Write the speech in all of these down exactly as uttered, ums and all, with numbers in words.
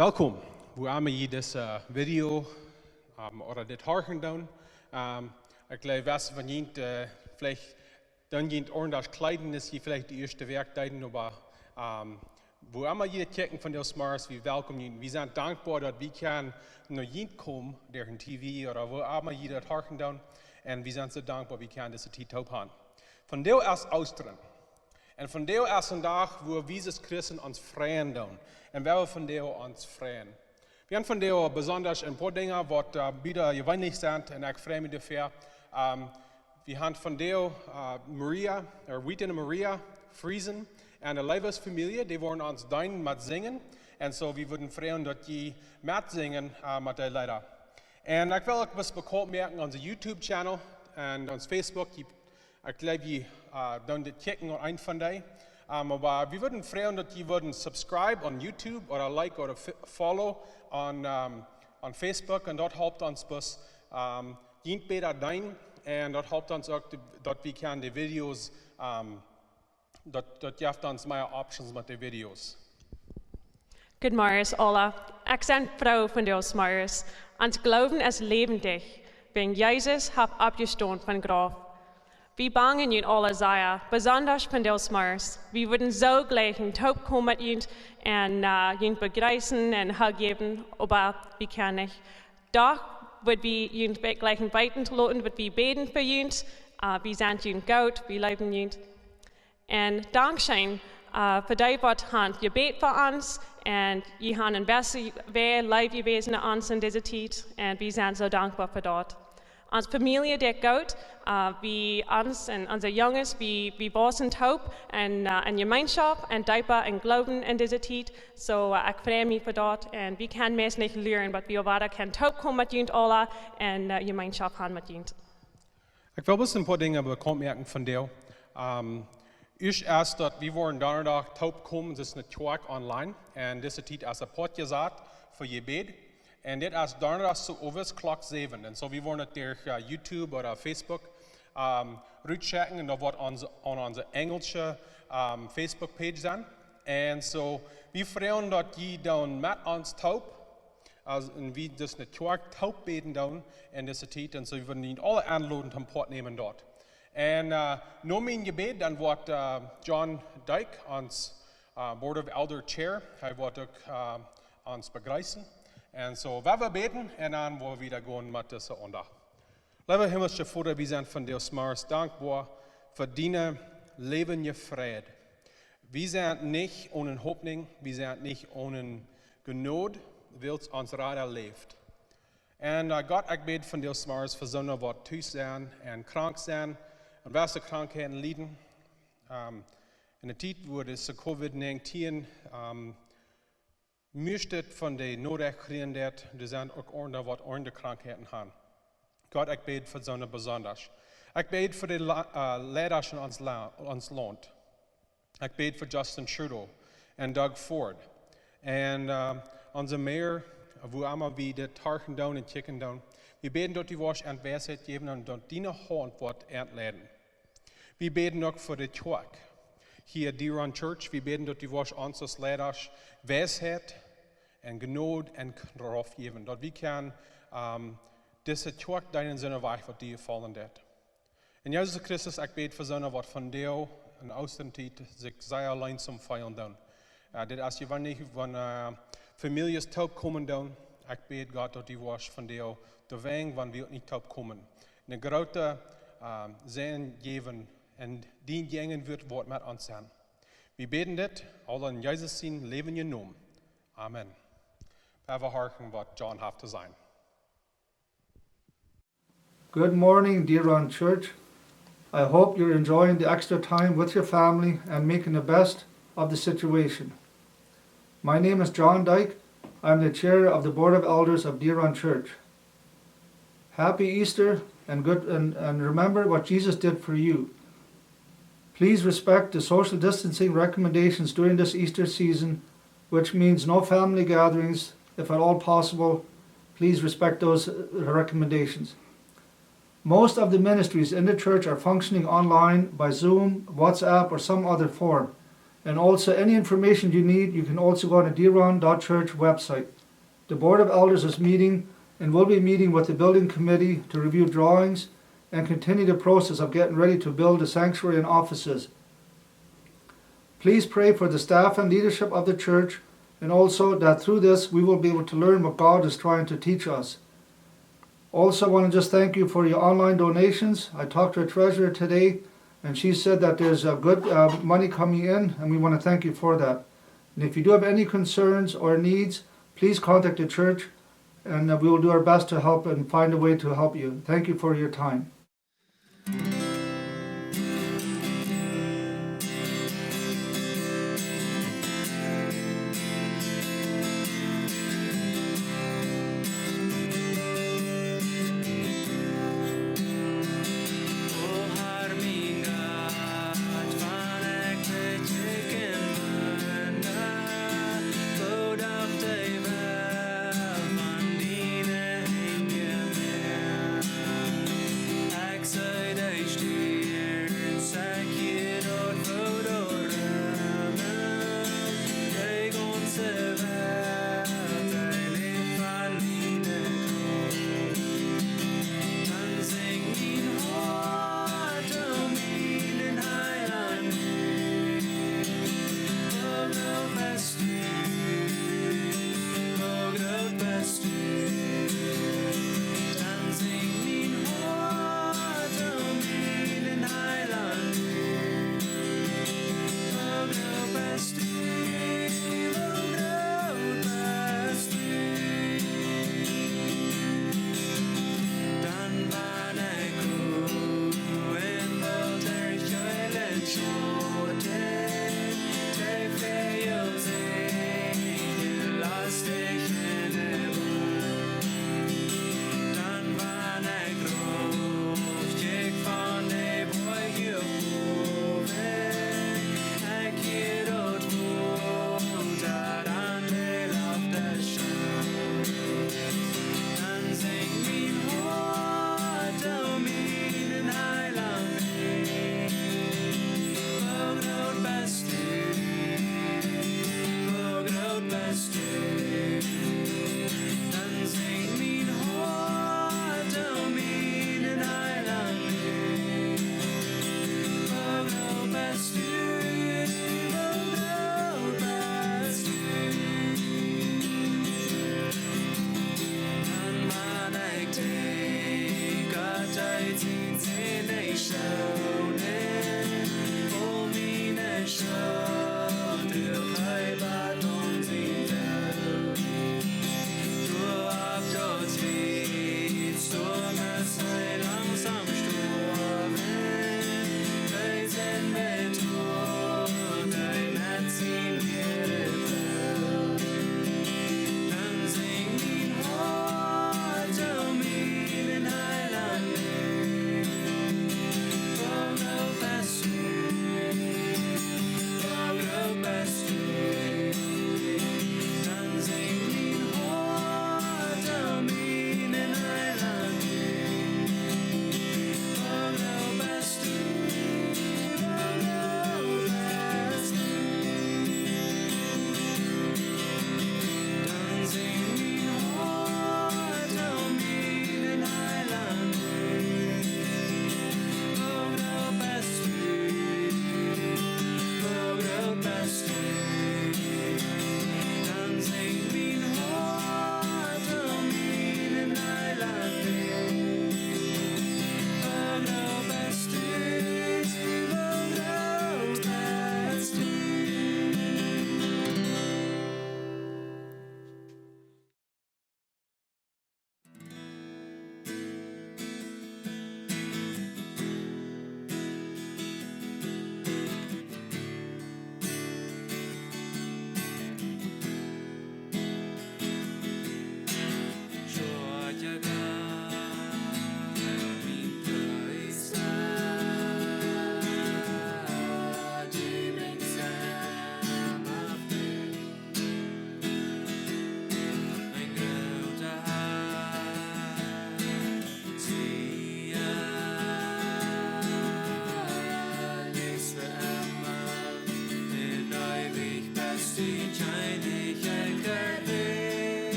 Welkom, wua emma jie dise Video, ähm, ooda dit horchen doonen. Ähm, ekj jleew, waut von junt, äh, veleicht dan junt aundasch kjleeden es, jie veleicht de ieeschte Wäakj deeden, oba, ähm, wua emma jie dit kjikjen vondoag zemorjes, wie welkomen junt. Wie sent dankboa, daut wie kjennen no junt komen, derch een T V ooda wua emma jie daut horchen doonen. Un wie sent soo dankboa, wie kjennen dise Tiet toop haben. Vondoag es Oostren. Un vondoag es een Dach, wua wie aus Christen ons freien doonen. Un wie wellen vondoag ons freien. Wie haben vondoag besonda een poa Dinja, waut, äh, wada jeweenlich sent, un ekj frei mie doafäa. Ähm, wie haben vondoag, äh, Maria, äh, Wheaton un Maria Friesen un de Leewa Famielje, dee woaren ons deenen met sinjen. Un soo, wie wudden freien, daut jie met sinjen, äh, met de Leeda. Un ekj well uk waut bekaunt moaken, onse YouTube-Channel un ons Facebook. Jie, ekj jleew, jie, äh, doonen dit kjikjen aun een von dee. Ähm, oba wie wudden freien, daut jie wudden subscribe on YouTube ooda like ooda f-, follow on, ähm, on Facebook. Un daut halpt ons bloos, ähm, junt bäta deenen. Un daut halpt ons uk, daut wie kjennen de Videos, ähm, daut, daut jeft ons mea options met de Videos. Goodemorjes aula. Ekj sie froo vondoag zemorjes. Ons Gloowen es läwendich, wiels Jesus haft oppjestonen vom Grauf. Wie bangen junt aula sea, besonda vondoag zemorjes. Wie wudden soo jleichen toop komen met junt un, äh, junt bejreessen un Hug jäwen, oba wie kjennen nich. Doch wudd wie junt be-, jleichen weeten to loten, wudd wie bäden fa junt. Äh, wie sent junt goot, wie leewen junt. Un dankscheen, äh, fa dee, waut haben jebät fa ons. Un jie haben een bät, sea leef jewast no ons en dise Tiet. Un wie sent soo dankboa fa daut. Ons Famielje deit goot, äh, wie ons un onse Junges, wie, wie wausen toop un, äh, en Jemeenschoft un deepa en Gloowen en dise Tiet. Soo, äh, ekj frei mie fa daut. Un wie kjennen meist nich lieren, oba wie woaren kjennen toop komen met junt aula un, äh, Jemeenschoft haben met junt. Ekj well bloos een poa Dinja bekaunt moaken vondoag. Ähm, ieescht es daut wie woaren Donnadach toop komen, dit es ne Kjoakj online. Un dise Tiet es apoat jesat fa Jebäd. Un dit es Donnadach soo owes Klock säwen. Un soo, wie woaren et derch, äh, YouTube ooda Facebook, ähm, rutschekjen. Un daut woat aun, aun onse enjelsche, ähm, Facebook-Page sennen. Un soo, wie freien ons, daut jie dan met ons toop aus, un wie dus ne Kjoakj toop bäden doonen en dise Tiet. Un soo, wie wudden junt aula enloden, toom Poat nämen doa. Un, äh, no mien Jebäd, dan woat, äh, John Dyke, ons, äh, Board of Elder Chair, hee woat uk, äh, ons bejreessen. Un soo, wie woaren bäden un dan woa wie wieda gonen met dise Aundacht. Leewa himlischa Voda, wie sent vondoag zemorjes dankboa fa diene läwendje Fräd. Wie sent nich one Hopninj, wie sent nich one Jnod, wiels ons Rada läft. Un, äh, Gott, ekj bäd vondoag zemorjes fa soone, waut tus sent un krank sent un waut fa Krankheiten lieden. Ähm, en de Tiet, wua dise Covid nineteen, ähm, mie steit von de Norecht kjrieen, daut doa sent uk aundre, waut aundre Krankheiten haben. Gott, ekj bäd fa soone besonda. Ekj bäd fa de La-, äh, Leida en ons La-, ons Launt. Ekj bäd fa Justin Trudeau un Doug Ford. Un, äh, onse Mayor, wua emma wie dit horchen doonen un kjikjen doonen. Wie bäden, daut du woascht an Weisheit jäwen un daut diene Haunt woat an leiden. Wie bäden uk fa de Kjoakj hia, Deron Church. Wie bäden, daut du woascht ons aus Leida Weisheit un Jnod un Krauft jäwen, daut wie kjennen, ähm, dise Kjoakj deenen en soone Wies, waut die jefaulen deit. Un Jesus Christus, ekj bäd fa soone, waut vondoag en Oostren Tiet sikj sea eensam feelen doonen. Äh, dit es jeweenlich, wan, äh, Famieljes toop komen doonen. Ekj bäd, Gott, daut du woascht vondoag doawäajen, wan wie uk nich toop komen, ne groote, äh, Säajen jäwen un dien Jäajenwuat woat met ons sennen. Wie bäden dit aula en Jesus sienen läwendjen Nomen. Amen. Wie woaren horchen, waut John haft to sajen. Good morning, Deron Church. I hope you're enjoying the extra time with your family and making the best of the situation. My name is John Dyke. I'm the chair of the Board of Elders of Deron Church. Happy Easter and good, and, and remember what Jesus did for you. Please respect the social distancing recommendations during this Easter season, which means no family gatherings. If at all possible, please respect those, uh, recommendations. Most of the ministries in the church are functioning online by Zoom, WhatsApp, or some other form. And also, any information you need, you can also go on the deron dot church website. The Board of Elders is meeting and will be meeting with the building committee to review drawings and continue the process of getting ready to build the sanctuary and offices. Please pray for the staff and leadership of the church, and also that through this we will be able to learn what God is trying to teach us. Also, want to just thank you for your online donations. I talked to a treasurer today, and she said that there's a good uh, money coming in, and we want to thank you for that. And if you do have any concerns or needs, please contact the church, and uh, we will do our best to help and find a way to help you. Thank you for your time.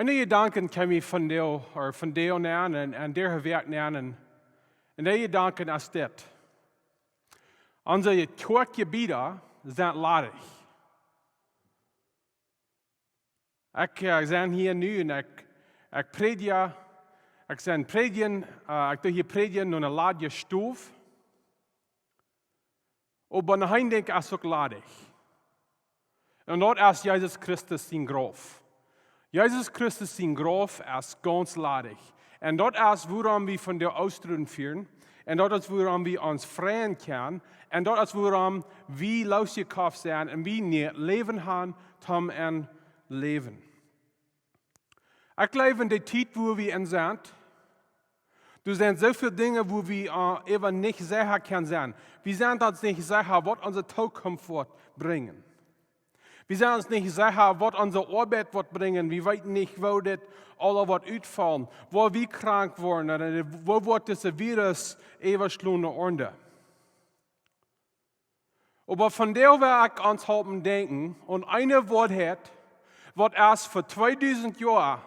En de Jedanken kjeem mie vondoag, ooda vondoag aun un, un dise Wäakj aun un, un de Jedanken es dit: Onse Kjoakjjebieda sent ladich. Ekj, eh, sie hia nu un ekj, ekj prädj, ekj sie prädjen, eh, ekj doo hia prädjen en eene ladje Stow. Oba een Denkj es uk ladich. Un daut es Jesus Christus sien Grauf. Jesus Christus sien Grauf es gaunz ladich. Un daut es wuarom wie vondoag Oostren fieren. Un daut es wuarom wie ons freien kjennen. Un daut es wuarom wie loosjekoft sent un wie een Läwen haben, toom een Läwen. Ekj jleew, en de Tiet, wua wie en sent, doa sent soo väl Dinja, wua wie, eh, äwa nich secha kjennen sennen. Wie sent ons nich secha, waut onse Tookunft woat brinjen. Wie sent ons nich secha, waut onse Oabeit woat brinjen. Wie weeten nich, woo dit aules woat utfaulen, woo wie krank woaren, ooda woo woat dise Virus äwaschlonen. Oba vondoag well ekj ons halpen denkjen aun eene Woarheit, waut es fa tweedusent Joa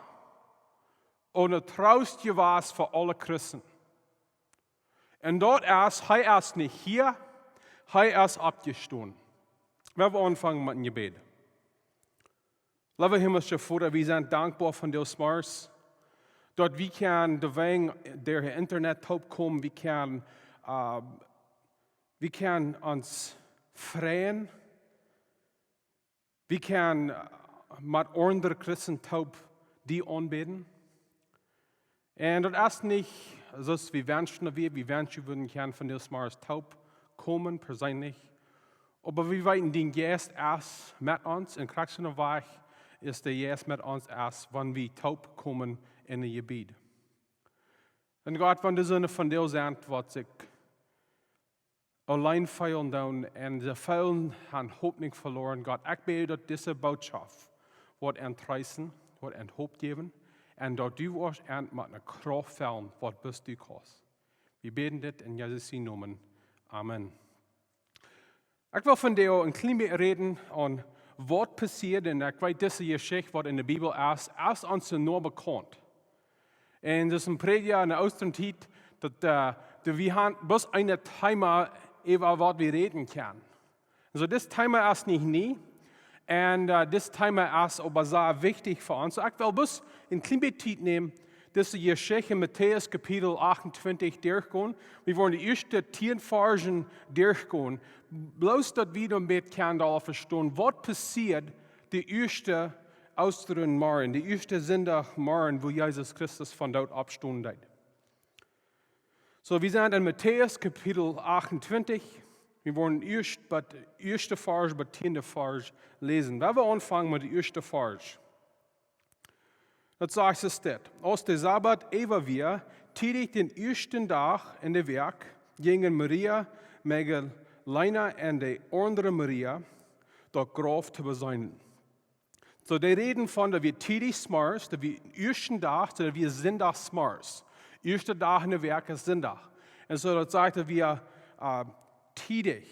een Troost jewast fa aule Christen. Un daut es, hee es nich hia, hee es oppjestonen. Well wie aunfangen met een Jebäd. Leewa himlischa Voda, wie sent dankboa vondoag zemorjes, daut wie kjennen doawäajen derch Internet toopkomen, wie kjennen, eh, wie kjennen ons freien, wie kjennen, eh, met aundre Christen toop die aunbäden. Un daut es nich soo aus wie wenschen, daut wie, wie wenschen, wie wudden kjennen vondoag zemorjes toopkomen, perseenlich. Oba wie weeten, dien Jeist es met ons, un krakjt soo aus de Jeist met ons es, wan wie toopkomen en een Jebäd. Un Gott, wan doa soone vondoag sent, waut sikj auleen feelen doonen un see feelen, han Hopninj veloaren, Gott, ekj bäd, daut dise Bootschoft woat an treesten, woat an Hopninj jäwen, un daut du woascht an met eene Krauft fellen, waut bloos du kaust. Wie bäden dit en Jesus sien Nomen. Amen. Ekj well vondoag een kjlien bät räden aun waut passieed, un ekj weet, dise Jeschicht, waut en de Bibel es, es ons sea bekaunt. Un daut es een Prädja en de Oostren Tiet, daut, eh, daut wie haben bloos een Thema, äwa waut wie räden kjennen. Soo, dit Thema es nich nie. Un, eh, dit Thema es oba sea wichtich fa ons. Soo, ekj well bloos een kjlien bät Tiet nämen, dise Jeschicht en Matäus Kapitel achtuntwintich derchgonen. Wie woaren de ieeschte tieen Varzen derchgonen. Bloos daut wie dan een bät kjennen doa vestonen, waut passieed de ieeschte Oostren Morjen, de ieeschte Sindach Morjen, wua Jesus Christus vom Doot oppstonen deed. Soo, wie sent en Matäus Kapitel achtuntwintich. Wie woaren ieescht bie, ieeschte Varz bat tieende Varz läsen. Well wie aunfangen met de ieeschte Varz. Daut sajcht soo dit: Aus de Sabbat äwa wia, tiedich dän ieeschten Dach en de Wäakj, jinjen Maria Magdalena un de aundre Maria daut Grauf to beseenen. Soo, dee räden von daut wia tiedich zemorjes, daut wia ieeschten Dach, soo daut wia Sindach zemorjes. Ieeschte Dach en de Wäakj es Sindach. Un soo daut sajcht, daut wia, eh, tiedich.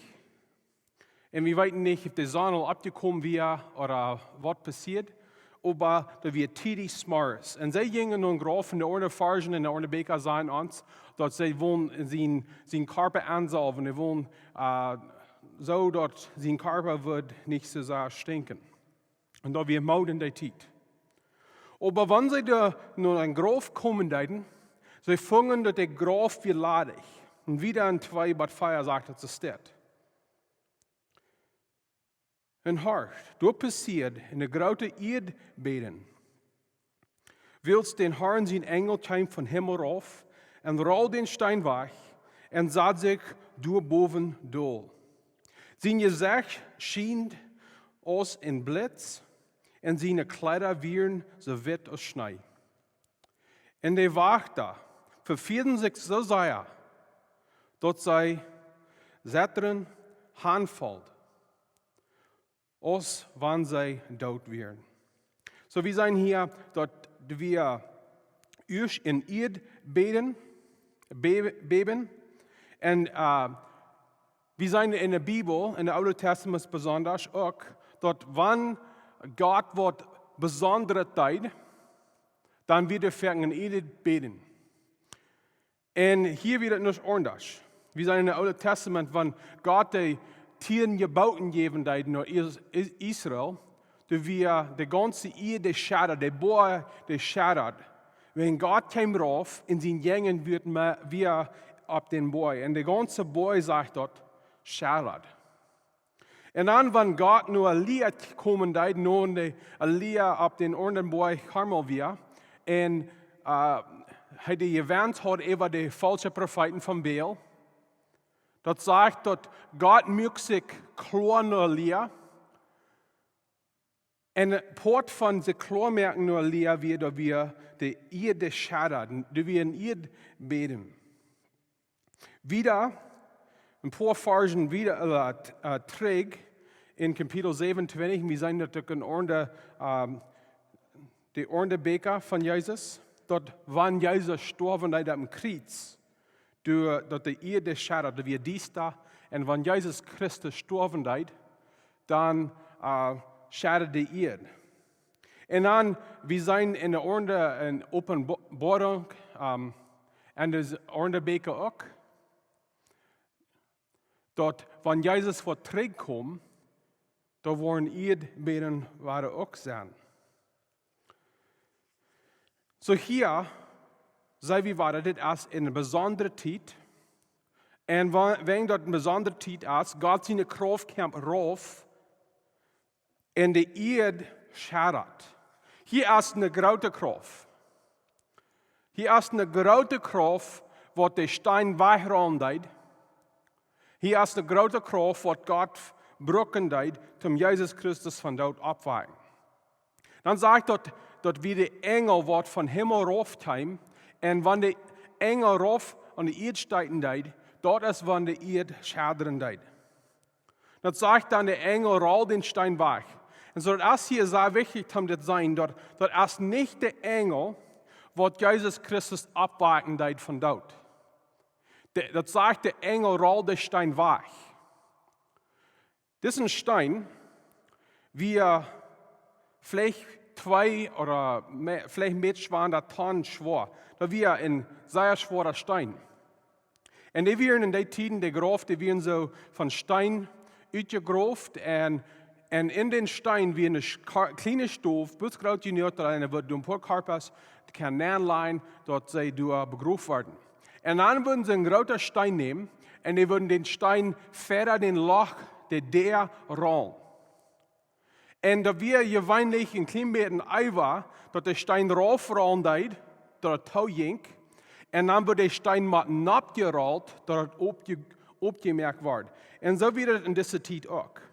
Un wie weeten nich, auf de Sonn aul oppjekomen wia ooda waut passieed, oba daut wia tiedich zemorjes. Un see jinjen no dän Grauf, en de aundre Varzen un de aundre Bieekja sajen ons, daut see wullen sien, sien Kjarpa aunsaulwen, dee wullen, eh, soo daut sien Kjarpa wudd nich soo sea stinkjen. Un daut wia Mood en dee Tiet. Oba wan see doa no dän Grauf komen deeden, see fungen daut de Grauf wia ladich. Un wieda en twee bat vea sajcht daut soo dit. Un horcht, doa passieed een grootet Ieedbäben. Wiels dän Harn sien Enjel kjeem vom Himmel rauf un rold dän Steen wajch un sad sikj doa bowen dol. Sien Jesecht schiend aus een Blitz un siene Kjleeda wieren soo witt aus Schnee. Un de Wajchta vefieeden sikj soo sea, daut see zetren hanfelt, aus wan see doot wieren. Soo, wie seenen hia daut wia ieescht een Ieedbäben, Bäb-, Bäben. Un, eh, wie seenen en de Bibel, en de Oole Testament besonda uk, daut wan Gott waut Besondret deed, dan wia doa foaken een Ied bäden. Un hia wia daut nich aundasch. Wie seenen en daut Oole Tastament, wan Gott de tieen Jeboten jäwen deed no Is-, Is-, Israel, doa wia de gaunze Ieed, dee schadad, de Boaj, dee schadad. Wan Gott kjeem rauf un sien Jinja wia, wia opp dän Boaj. Un de gaunze Boaj, sajcht daut, schadad. Un dan, wan Gott no Elia komen deed, no de Elia opp dän aundren Boaj Karmel wia, un, äh, hee de Jewenst haud äwa de faulsche Profeeten von Baal, daut sajcht, daut Gott muak sikj kloa no Elia. Un een Poat von sikj kloa moaken no Elia wia, daut wia de Ieed schadad, daut wia een Ied bäden. Wieda, een poa Varzen wieda, äh, t-, äh, trigj en Kapitel säwenuntwintich, wie seenen daut uk en aundre, ähm, de aundre Bieekja von Jesus, daut wan Jesus storwen deed opp een Kjriez, doa, daut de Ieed schadad, daut wia diesta, un wan Jesus Christus storwen deed, dan, äh, schadad de Ieed. Un dan, wie seenen en de aundre, en Openboarunk, ähm, un de aundre Bieekja uk, daut wan Jesus woat trigjkomen, dan woaren Ieed bäden woaren uk sennen. Soo hia, see wie woaren, dit es eene besondre Tiet. Un wa-, wäajen daut eene besondre Tiet es, Gott siene Krauft kjemt rauf, un de Ieed schadad. Hia es eene groote Krauft. Hia es eene groote Krauft, waut de Steen wajchrollen deed. Hia es eene groote Krauft, waut Gott brucken deed, om Jesus Christus vom Doot opptowakjen. Dan sajcht daut, daut wia de Enjel, waut vom Himmel rauf kjeem, un wan de Enjel rauf aun de Ieed steeten deed, daut es wan de Ieed schadren deed. Daut sajcht dan, de Enjel rollt dän Steen wajch. Un soo, daut es hia sea wichtich, om dit to seenen, daut, daut es nich de Enjel, waut Jesus Christus oppwakjen deed vom Doot. De, daut sajcht, de Enjel rollt dän Steen wajch. Dise Steen wia veleicht twee ooda me-, veleicht mea aus hondert Tonnen schwoa. Daut wia een sea schwoara Steen. Un dee wieren en dee Tieden, de Grauf, dee wieren soo von Steen utjegroft. Un, un en dän Steen wia eene sch-, ka-, kjliene Stow, bloos groot jenuach, daut eena wudd doa een poa Kjarpas kjennen nenlajen, daut see doa begroft worden. Un dan wudden see een groota Steen nämen, un dee wudden dän Steen wieda dän Loch, de Däa, rollen. Un daut wia jeweenlich een kjlien bät äwa, daut de Steen raufrollen deed, daut et too jinkj. Un dan wudd de Steen mau nopp jerollt, daut et opje-, opjemoakt wort. Un soo wia et en dise Tiet uk.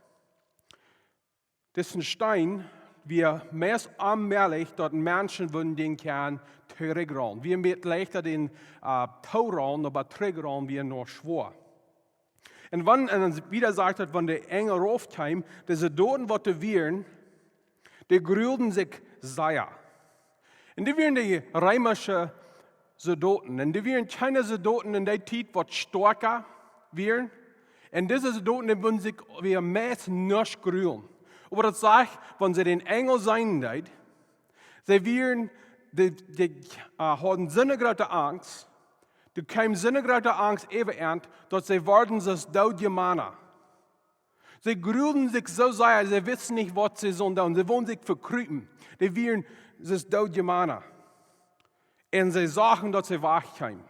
Dise Steen wia meist onmäajlich, daut Menschen wudden dän kjennen trigjrollen. Wia een bät leichta dän, äh, toorollen, oba trigjrollen wia noch schwoa. Un wan, un dan wieda sajcht daut, wan de Enjel rauf kjeem, dise Soldoten, waut doa wieren, dee grulden sikj sea. Un dee wieren de reemische Soldoten. Un dee wieren kjeene Soldoten en dee Tiet, waut stoakja wieren. Un dise Soldoten, dee wudden sikj wia meist nuscht grulen. Oba daut sajcht, wan see dän Enjel seenen deeden, see wieren, dee, dee, äh, hauden soone groote Angst, doa kjeem soone groote Angst äwa an, daut see worden soo aus doodje Mana. See grulden sikj soo sea, see wisten nich, waut see sullen doonen. See wullen sikj vekrupen. Dee wieren soo aus doodje Mana. Un see sagen, daut see wajchkjeemen.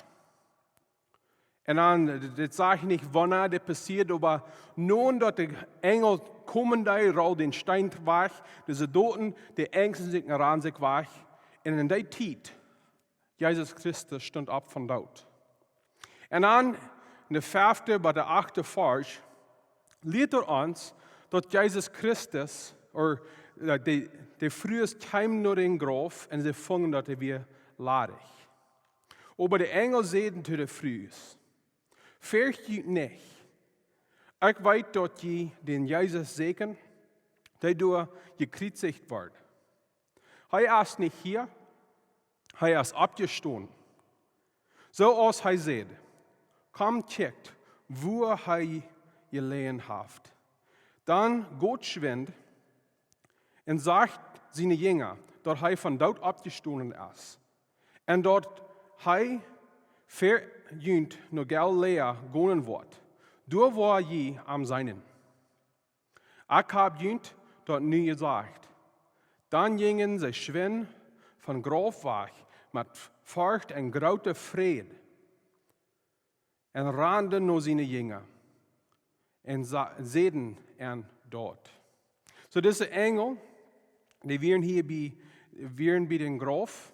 Un dan, dit, dit saj ekj nich, wanea dit passieed, oba nu daut de Enjel komen deed, rolld dän Steen wajch, dise Soldoten, dee angsten sikj un rannen sikj wajch. Un en dee Tiet, Jesus Christus stunt opp vom Doot. Un dan, en de fefte bat de achte Varsch, lieet hee ons, daut Jesus Christus, ooda, äh, de, de Frues kjeemen no dän Grauf un see fungen, daut hee wia ladich. Oba de Enjel säden to de Frues: "Fercht junt nich. Ekj weet, daut jie dän Jesus sieekjen, dee doa jekjriezicht wort. Hee es nich hia, hee es oppjestonen, soo aus hee säd. Komt, kjikjt, wua hee jeläajen haft. Dan got schwind un sajcht siene Jinja, daut hee von doot oppjestonen es, un daut hee ver junt no Galiläa gonen woat. Doa woa jie am seenen. Ekj hab junt daut nu jesajcht. Dan jinjen see schwind vom Grauf wajch met Forcht un groote Fräd, un randen no siene Jinja un sa- säden an daut. Soo, dise Enjel, dee wieren hia bie, wieren bie dän Grauf.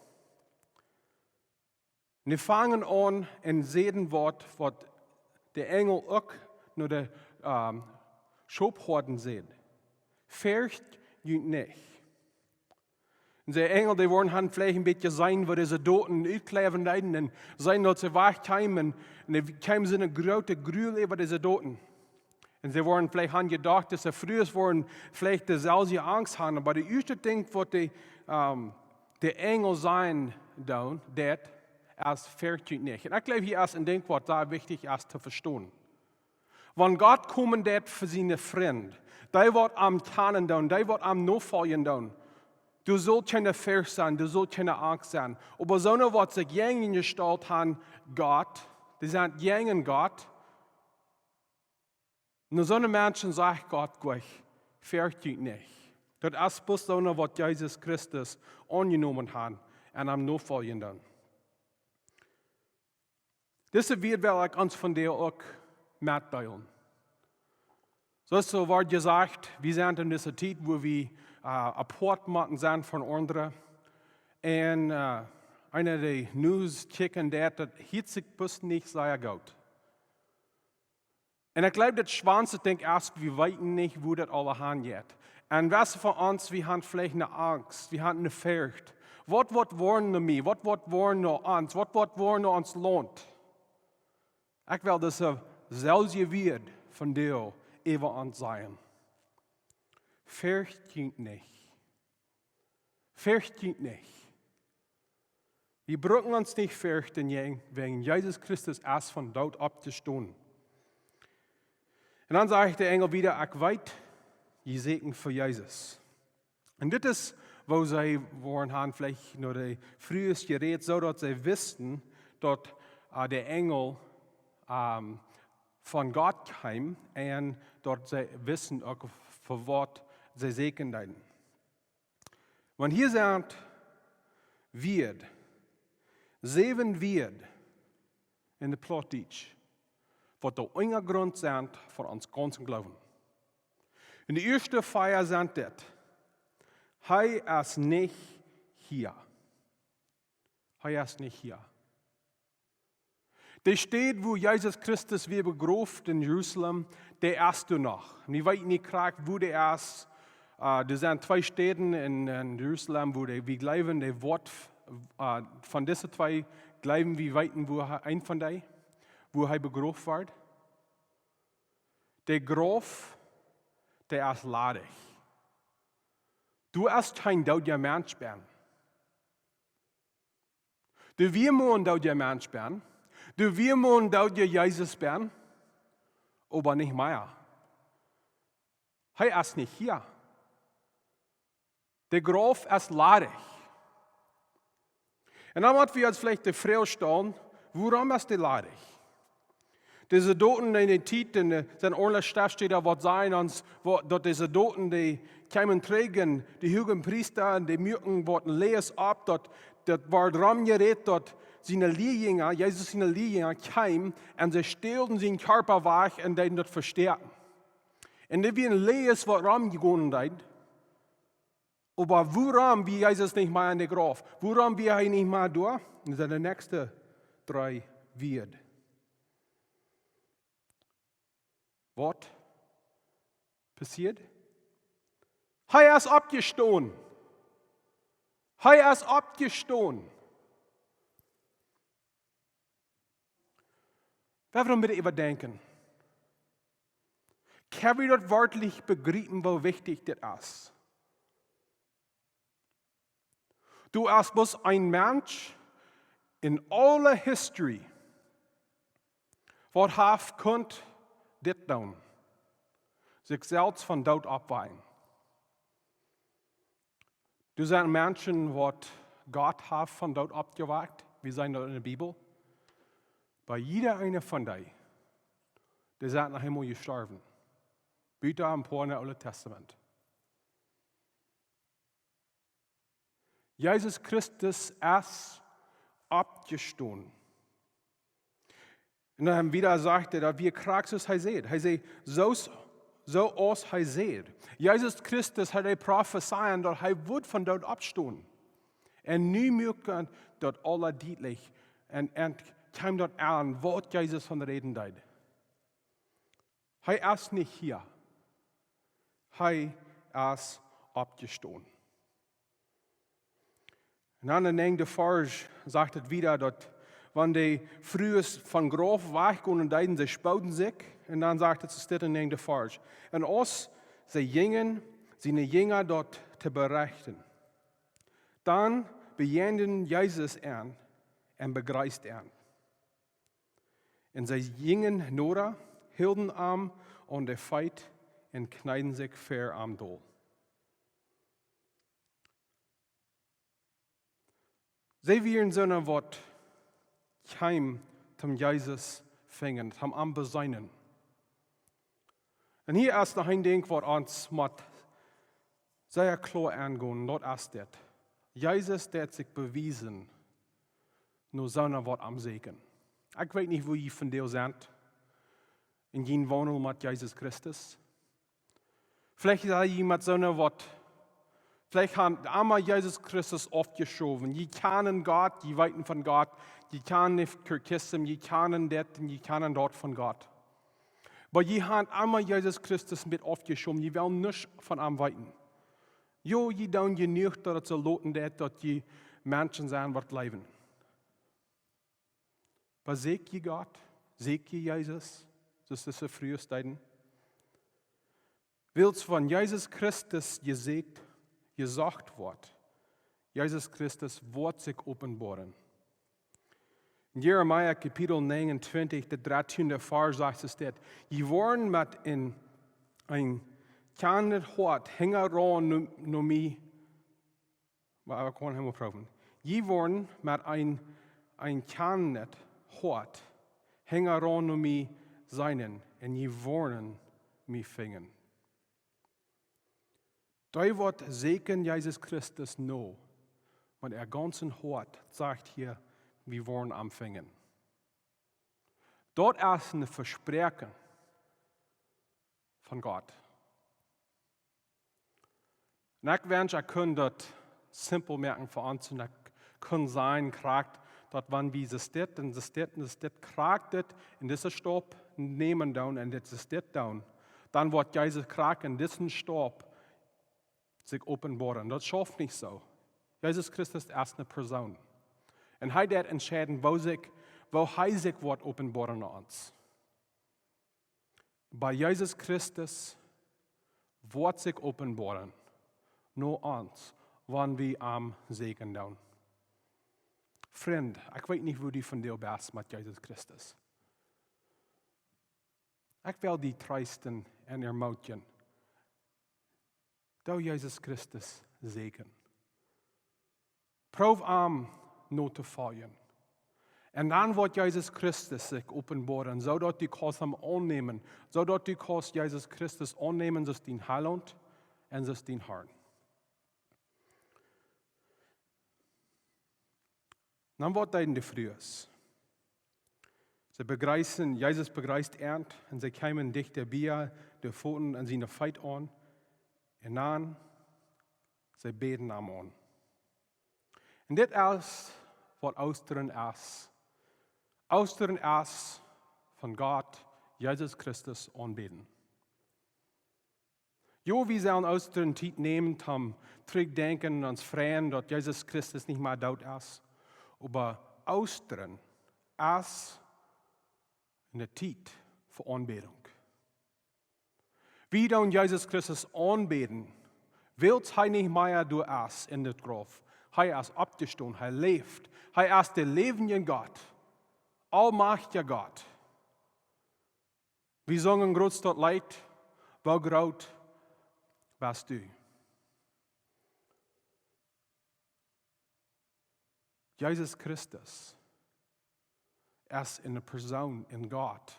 Un dee fangen aun un säden waut, waut de Enjel uk no de, ähm, Schophoaden säd: Fercht junt nich. Un de Enjel, dee woaren han veleicht een bät seenen, woo dise Doten utkjleewen deeden un seenen, daut see wajchkjeemen. Un, un dee kjeemen soo een groote Gruel äwa dise Doten. Un see woaren veleicht han jedocht, dise Frues woaren veleicht deeselwje Angst han. Oba de ieeschte Dinkj, waut de, ähm, de Enjel sajen doonen, daut es: Fercht junt nich. Un ekj jleew, hia es een Dinkj, waut sea wichtich es to vestonen. Wan Gott komen deit fa siene Frind, dee waut am kjanen doonen, dee waut am nofoljen doonen, doa sull kjeene Forcht sennen, doa sull kjeene Angst sennen. Oba soone, waut sikj jäajen jestalt han Gott, dee sent jäajen Gott, no soone Menschen sajcht Gott jlikj: Fercht junt nich. Daut es bloos soone, waut Jesus Christus aunjenomen han un am nofoljen doonen. Dise Wieed well ekj ons vondoag uk metdeelen. Soo aus et woat jesajcht, wie sent en dise Tiet, wua wie, äh, apoat motten sennen von aundre. Un, äh, eena, dee News kjikjen deit, daut hieet sikj bloos nich sea goot. Un ekj jleew, daut schwoaste Dinkj es, wie weeten nich, wua daut aula han jeit. Un waut von ons, wie han veleicht ne Angst, wie han ne Forcht. Waut woat woaren no mie? Waut woat woaren no ons? Waut woat woaren no ons Launt? Ekj well dise selwje Wieed vondoag äwa ons sajen: Fercht junt nich. Fercht junt nich. Wie bruken ons nich ferchten, wäajen, wäajen Jesus Christus es von doot oppjestonen. Un dan sajcht de Enjel wada: Ekj weet, jie sieekjen fa Jesus. Un dit es, woo see woaren han veleicht no de Frues jerät, soo daut see wisten, daut, äh, de Enjel, ähm, von Gott kjeem un daut see wisten uk, fa waut see sieekjen deeden. Wan hia sent Wieed, säwen Wieed en de Plautdietsch, waut de Unjagrunt sent von ons gaunzen Gloowen. Un de ieeschte vea sent dit: Hee es nich hia. Hee es nich hia. De Städ, wua Jesus Christus wia begroft en Jerusalem, dee es doa noch. Wie weeten nich krakjt, wua dee es. Äh, doa sent twee Städen en, en Jerusalem, wua dee, wie jleewen, dee woat, äh, von dise twee jleewen wie weeten, wua hee, een von dee, wua hee begroft wort. De Grauf, dee es ladich. Doa es kjeen doodja Mensch bennen. Doa wia mol een doodja Mensch bennen. Doa wia mol een doodja Jesus bennen. Oba nich mea. Hee es nich hia. De Grauf es ladich. Un dan mott wie ons veleicht de Froag stalen: Wuarom es dee ladich? Dise Doten en de Tiet, un, äh, sent aule Schreftstäden, waut sajen ons, waut, daut dise Doten, dee kjeemen trigj, un de Huagepriesta, un dee muaken waut een Läs opp, daut, daut wort romjerät, daut siene Lieejinja, Jesus siene Lieejinja kjeemen un see stälen sienen Kjarpa wajch un deeden daut vestäakjen. Un dit wia een Läs, waut romjegonen deed. Oba wuarom wia Jesus nich mea en de Grauf? Wuarom wia hee nich mea doa? Daut sent de näakjste dree Wieed. Waut passieed? Hee es oppjestonen. Hee es oppjestonen. Wuarom bitte äwadenkjen? Kjenn wie daut werkjlich bejriepen, woo wichtich dit es? Doa es bloos een Mensch en aule History, waut haft kunt dit doonen: sikj selfst von doot oppwakjen. Doa sent Menschen, waut Gott haft von doot oppjewakjt. Wie seenen daut enne Bibel. Oba jieda eena von dee, dee sent noch eemol jestorwen. Buta een poa enne Oole Testament. Jesus Christus es oppjestonen. Un dan wieda sajcht hee, daut wia krakjt soo aus hee säd. Hee säd, soo, soo aus hee säd. Jesus Christus haud de Profezeiunk, daut hee wudd von doot oppstonen. Un nu muak hee daut aula dietlich. Un, un kjeem daut aun, waut Jesus von räden deed. Hee es nich hia. Hee es oppjestonen. Un dan em näajenden Varsch sajcht et wieda, daut wan de Frues vom Grauf wajchgonen deeden, see spooden sikj. Un dan sajcht et, soo steit em näajenden Varsch. Un aus see jinjen, siene Jinja daut to berechten, dan bejäajend Jesus an un bejreesd an. Un see jinjen noda, hilden am aun de Feet un kjneeden sikj ver am dol. See wieren soone, waut kjeemen toom Jesus finjen, toom am beseenen. Un hia es noch een Dinkj, waut ons mott sea kloa aungonen, daut es dit. Jesus deed sikj bewiesen no soone, waut am säkjen. Ekj weet nich, woo jie vondoag sent en jun Waundel met Jesus Christus. Veleicht sent jie met soone, waut, veleicht haben emma Jesus Christus oppjeschowen. Jie kjanen Gott, jie weeten von Gott, jie kjanen de Katechismus, jie kjanen dit un jie kjanen daut von Gott. Oba jie haben emma Jesus Christus met oppjeschowen, jie wellen nuscht von am weeten. Jo, jie doonen jenuach, daut et soo loten deit, daut jie Menschen sent, waut läwen. Oba säkj jie Gott? Säkj jie Jesus? Soo aus dise Frues deeden. Wiels wan Jesus Christus jesäkjt, jesocht woat, Jesus Christus woat sikj openboaren. En Jeremia Kapitel negenuntwintich, de dartieende Varsch sajcht et dit: Jie woaren met een, een kjanet Hoat hinjaraun no, no mie, oba ekj kaun hielmol proowen. Jie woaren met een, een kjanet Hoat hinjaraun no mie seenen un jie woaren mie finjen. Dee, waut säkjen Jesus Christus no, met äa gaunzet Hoat, sajcht hia, wie woaren am finjen. Daut es een Vespräakjen von Gott. Un ekj wensch, ekj kunn daut simpel moaken fa ons un ekj kunn sajen, krakjt, daut wan wie soo dit un soo dit un soo dit krakjt dit un dise Stap nämen doonen un dit soo dit doonen, dan woat Jesus krakjt en dise Stap sikj openboaren. Daut schauft nich soo. Jesus Christus es eene Persoon. Un hee deit entscheiden, woo sikj, woo hee sikj woat openboaren no ons. Bie Jesus Christus woat sikj openboaren no ons, wan wie am säkjen doonen. Frint, ekj weet nich, woo du vondoag best met Jesus Christus. Ekj well die treesten un ermootjen. Doo Jesus Christus säkjen. Proow am no to foljen. Un dan woat Jesus Christus sikj openboaren, soo daut du kaust am aunnämen, soo daut du kaust Jesus Christus aunnämen aus dien Heilaunt un aus dien Herr. Dan, waut deeden de Frues? See bejreesten, Jesus bejreest an un see kjeemen dichta bie, de Foten un siene Feet aun. Un dan, see bäden am aun. Un dit es, waut Oostren es. Oostren es von Gott, Jesus Christus aunbäden. Jo, wie sellen Oostren Tiet nämen, om trigj to denkjen un ons freien, daut Jesus Christus nich mea doot es. Oba Oostren es eene Tiet fa Aunbädunk. Wie doonen Jesus Christus aunbäden, wiels hee nich mea doa es en daut Grauf. Hee es oppjestonen, hee läft. Hee es de läwendje Gott, aulmajchtja Gott. Wie sungen groots daut Leet, woo groot best du. Jesus Christus es eene Persoon en Gott,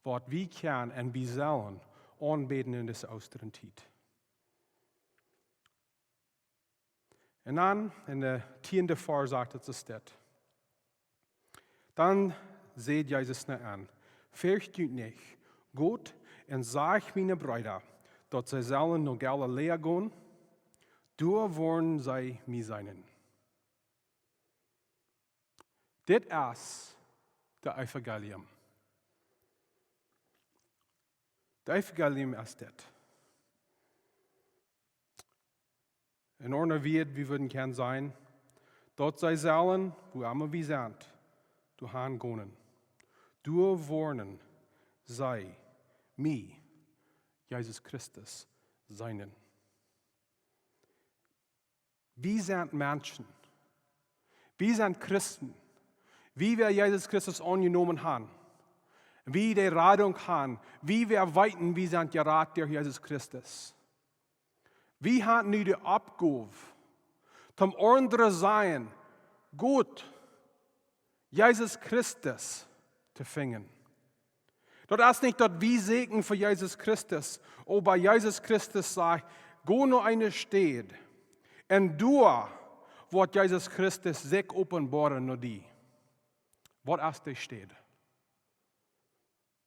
waut wie kjennen un wie sellen aunbäden en dise Oostren Tiet. Un dan en de tieende Varsch sajcht et, es dit: Dan säd Jesus no an: Fercht junt nich, got un sajcht miene Breeda, daut see sellen no Galiläa gonen, doa woaren see mie seenen. Dit es daut Evangelium. Daut Evangelium es dit. En aundre Wieed, wie wudden kjennen sajen, daut see sellen, wua emma wie sent, doahan gonen. Doa woaren see mie, Jesus Christus, seenen. Wie sent Menschen. Wie sent Christen. Wie wäa Jesus Christus aunjenomen haben. Wie de Radunk haben. Wie wäa weeten, wie sent jerat derch Jesus Christus. Wie haben nu de Oppgow, toom aundre sajen, got, Jesus Christus to finjen. Daut es nich, daut wie sieekjen fa Jesus Christus, oba Jesus Christus sajcht: Go no eene Städ, un doa woat Jesus Christus sikj openboaren no die. Waut es dee Städ?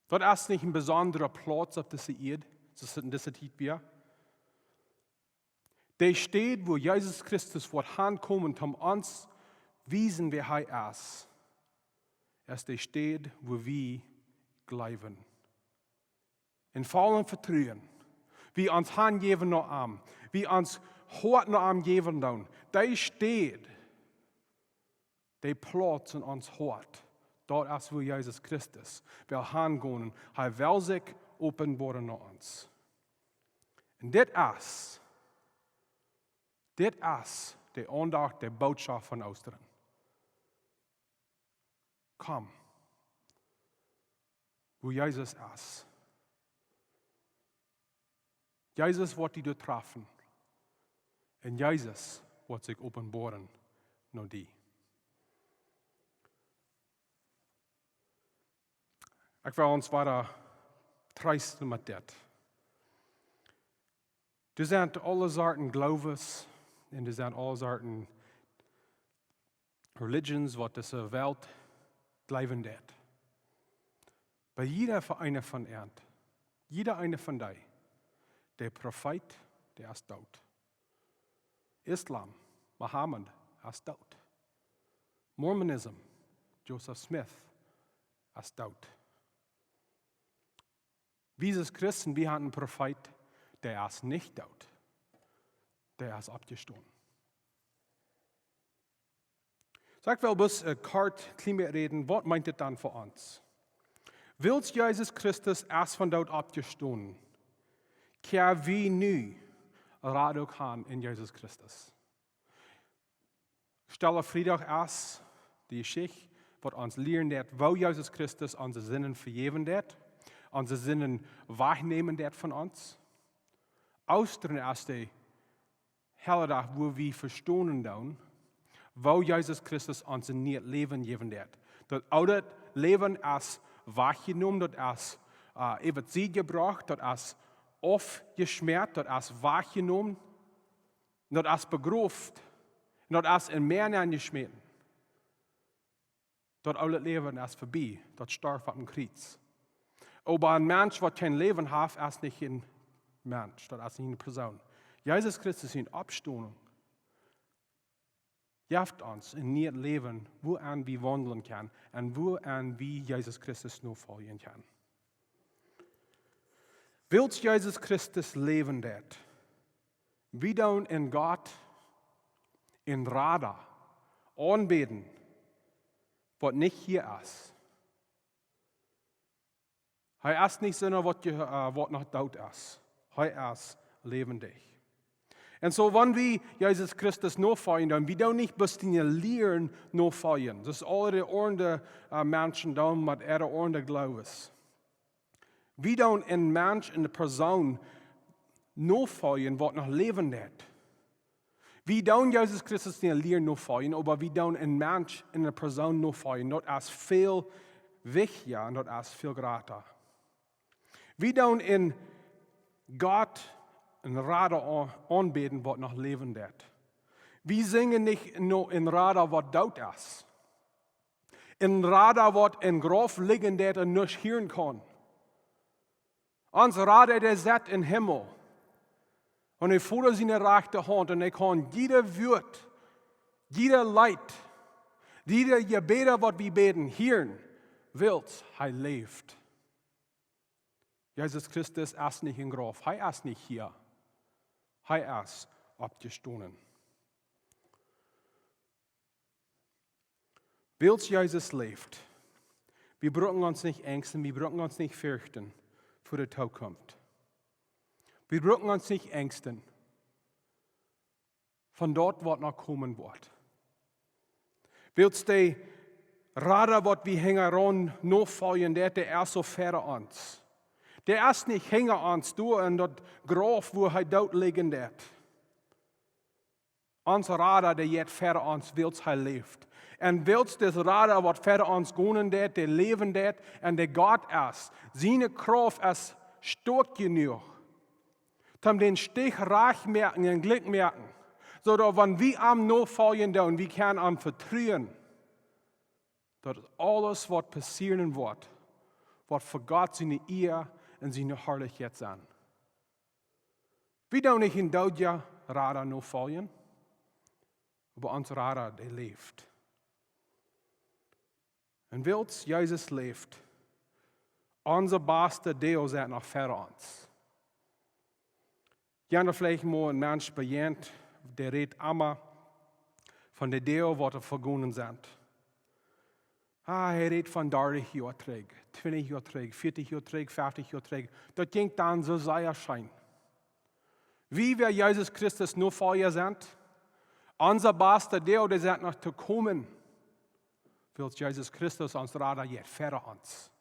Daut es nich een besondra Plauz opp dise Ieed, soo aus et en dise Tiet wia. Dee Städ, wua Jesus Christus woat hankomen, toom ons wiesen, wäa hee es, es dee Städ, wua wie jleewen. En vollen Vetruen. Wie ons hanjäwen no am. Wie ons Hoat no am jäwen doonen. Dee Städ, dee Plauz en ons Hoat, daut es, wua Jesus Christus well hangonen. Hee well sikj openboaren no ons. Un dit es, dit es de Aundacht, de Bootschoft von Oostren. Komm, wua Jesus es. Jesus woat die doa träfen. Un Jesus woat sikj openboaren no die. Ekj well ons wada treesten met dit. Doa sent aule Sorten Gloowes un doa sent aule Sorten religions, waut dise Welt jleewen deit. Bie jieda eena von an, jieda eena von dee, de Profeet, dee es doot. Islam, Mohammed, es doot. Mormonism, Joseph Smith, es doot. Wie aus Christen, wie haben een Profeet, dee es nich doot. Dee es oppjestonen. Soo, ekj well bloos, äh, kort, kjlien bät räden, waut meent dit dan fa ons? Wiels Jesus Christus es von doot oppjestonen, kjenn wie nu Radunk haben en Jesus Christus. Stelle Friejoch es de Jeschicht, waut ons lieren deit, woo Jesus Christus onse Sinden vejäwen deit, onse Sinden wajchnämen deit von ons. Oostren es de Helledach, wua wie vestonen doonen, woo Jesus Christus ons een nieet Läwen jäwen deit. Daut oole Läwen es wajchjenomen, daut es, äh, äwa de Sied jebrocht, daut es aufjeschmäat, daut es wajchjenomen, daut es begroft, un daut es em Mäa nenjeschmäten. Daut oole Läwen es verbie, daut storf opp däm Kjriez. Oba een Mensch, waut kjeen Läwen haft, es nich een Mensch, daut es nich eene Persoon. Jesus Christus siene Oppstonunk jeft ons een nieet Läwen, wuaenn wie waundlen kjennen un wuaenn wie Jesus Christus nofoljen kjennen. Wiels Jesus Christus läwen deit, wie doonen en Gott een Rada aunbäden, waut nich hia es. Hee es nich soona, waut je, äh, waut noch doot es. Hee es läwendich. Un soo, wan wie Jesus Christus nofoljen, dan wie doonen nich bloos de Lieren nofoljen. Daut es aule de aundre, äh, Menschen doonen met äare aundre Gloowes. Wie doonen een Mensch, eene Persoon nofoljen, waut noch läwen deit. Wie doonen Jesus Christus nich auleen nofoljen, oba wie doonen een Mensch, eene Persoon nofoljen. Daut es väl wichtja un daut es väl jrata. Wie doonen een Gott, een Rada aun-, aunbäden, waut noch läwen deit. Wie sinjen nich no een Rada, waut doot es. Een Rada, waut em Grauf lijen deit un nich hieren kaun. Ons Rada, dee sett em Himmel. Un hee voot siene rajchte Haunt un hee kaun jieda Wuat, jieda Leet, jieda Jebäd, waut wie bäden, hieren, wiels hee läft. Jesus Christus es nich em Grauf. Hee es nich hia. Hee es oppjestonen. Wiels Jesus läft, wie brucken ons nich enjsten, wie brucken ons nich ferchten fa de Tookunft. Wie brucken ons nich enjsten von daut, waut noch komen woat. Wiels de Rada, waut wie hinjaraun nofoljen, dee, dee es soo ver ons. Dee es nich hinja ons doa en daut Grauf, wua hee doot lijen deit. Ons Rada, dee jeit ver ons, wiels hee läft. Un wiels dis Rada, waut ver ons gonen deit, dee läwen deit un dee Gott es, siene Krauft es stoakj jenuach, om dän Stich rajcht moaken un jlikj moaken, soo daut wan wie am nofoljen doonen, wie kjennen am vetruen, daut aules, waut passieren woat, woat fa Gott siene Ea un siene Harlichkjeit sennen. Wie doonen nich een doodja Rada nofoljen, oba ons Rada, dee läft. Un wiels Jesus läft, onse baste Doag sent noch ver ons. Jie haben veleicht mol een Mensch bejäajent, dee rät emma von de Doag, waut doa vegonen sent. Ah, hee rät von dartich Joa trigj, twintich Joa trigj, vieetich Joa trigj, feftich Joa trigj. Daut jinkj dan soo sea scheen. Wie, waut Jesus Christus Nofolja sent, onse baste Doag, dee sent noch to komen, wiels Jesus Christus, ons Rada, jeit ver ons.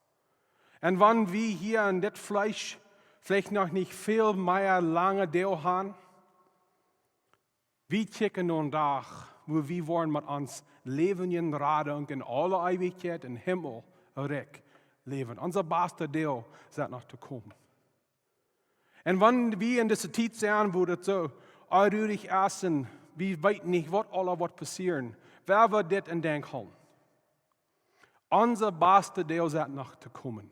Un wan wie hia en dit Fleesch veleicht noch nich väl mea lange Doag haben, wie kjikjen no dän Dach, wua wie woaren met ons läwendjen Rada en aule Eewichkjeit em Himmel rikj läwen. Onse baste Doag sent noch to komen. Un wan wie en dise Tiet sent, wua daut soo onruich es un wie weeten nich, waut aula woat passieren, woa wie dit en Denkj hoolen. Onse baste Doag sent noch to komen,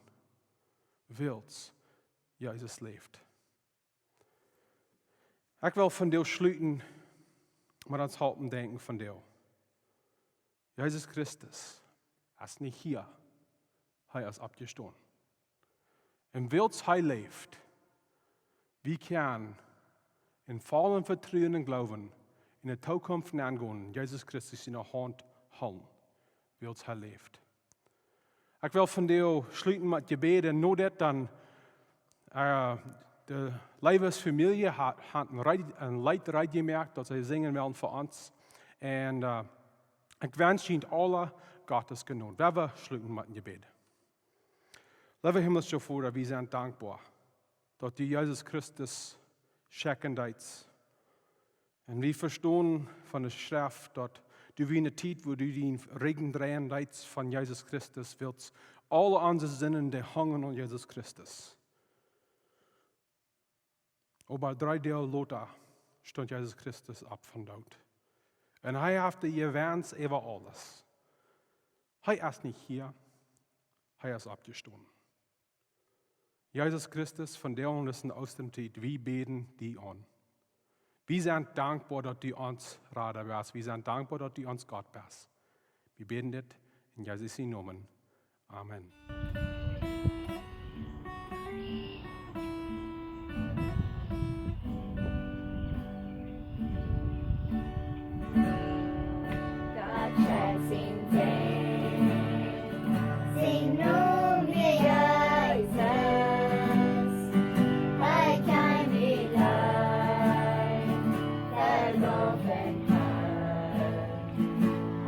wiels Jesus läft. Ekj well vondoag schluten met ons Halpen denkjen vondoag. Jesus Christus es nich hia, hee es oppjestonen. Un wiels hee läft, wie kjennen en vollen Vetruen un Gloowen en de Tookunft aungonen, Jesus Christus siene Haunt hoolen, wiels hee läft. Ekj well vondoag schluten met Jebäd. No dit dan, äh, de Leewa Famielje haft, haft een Reed-, een Leet reed jemoakt, daut see sinjen wellen fa ons. Un, äh, ekj wensch junt aule Gottes Jnod. Woa wie schluten met een Jebäd. Leewa himmlischa Voda, wie sent dankboa, daut du Jesus Christus schekjen deetst. Un wie vestonen von de Schreft, daut du, wie en de Tiet, wua du dän Rigjen dreien deetst von Jesus Christus, wiels aule onse Sinden, dee hungen aun Jesus Christus. Oba dree Doag lota stunt Jesus Christus opp vom Doot. Un hee haft de Jewenst äwa aules. Hee es nich hia, hee es oppjestonen. Jesus Christus, vondoag en dise Oostatiet, wie bäden die aun. Wie sent dankboa, daut du ons Rada best. Wie sent dankboa, daut du ons Gott best. Wie bäden dit en Jesus sienen Nomen. Amen. Gott schekjt sien Sän, sien Nomen wia Jesus. Hee kjeem nich leew, veloaren Harr.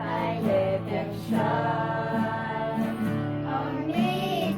Hee läft un schauft aun mie